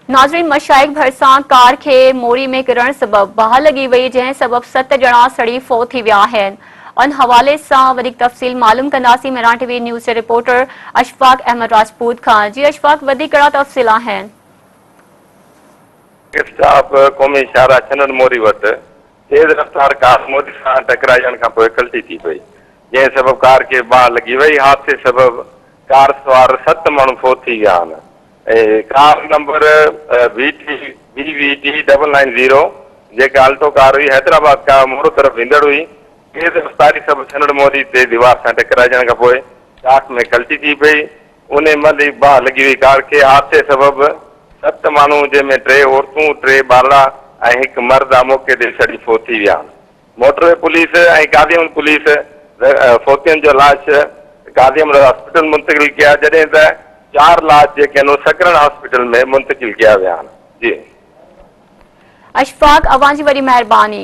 ناظرين مشائخ ڀرسان ڪار کي موري ۾ ڪرڻ سبب باهه لڳي وئي جنهن سبب ست ڄڻا سڙي فوت ٿي ويا آهن ان حوالي سان وڌيڪ تفصيل معلوم ڪنداسين مهراڻ ٽي وي نيوز جي رپورٽر اشفاق احمد راجپوت کان جي اشفاق وڌيڪ ڪهڙا تفصيل آهن. اسٽاپ قومي شاهراهه ڇنڙ موري وٽ تيز رفتار ڪار موري سان ٽڪرائجڻ کانپوء ڪلٽي ٿي پئي جنهن سبب ڪار کي باهه لڳي وئي حادثي سبب ڪار سوار ست ماڻهو فوت ٿي ويا آهن car number V T V V T double nine zero جيڪا الٽو ڪار هئي حيدرآباد کان مورو طرف ويندڙ هئي تيز رفتاري سبب ڇنڙ موري تي ديوار سان ٽڪرائجڻ کان پوء ڪاٺ ۾ ڪلٽي ٿي پئي انهي مهل ئي باهه لڳي وئي ڪار کي حادثي سبب ست ماڻهو جنهن ۾ ٽي عورتون ٽي ٻارڙا ۽ هڪ مرد موقعي تي سڙي فوت ٿي ويا. Motorway police ۽ Qazi Ahmed police فوتين جو لاش قاضي احمد هاسپيٽل منتقل ڪيا جڏهن ته چار لاش جيڪي آهن اهي سڪرنڊ هاسپيٽل ۾ منتقل ڪيا ويا آهن جي. اشفاق اوهان جي وڏي مهرباني.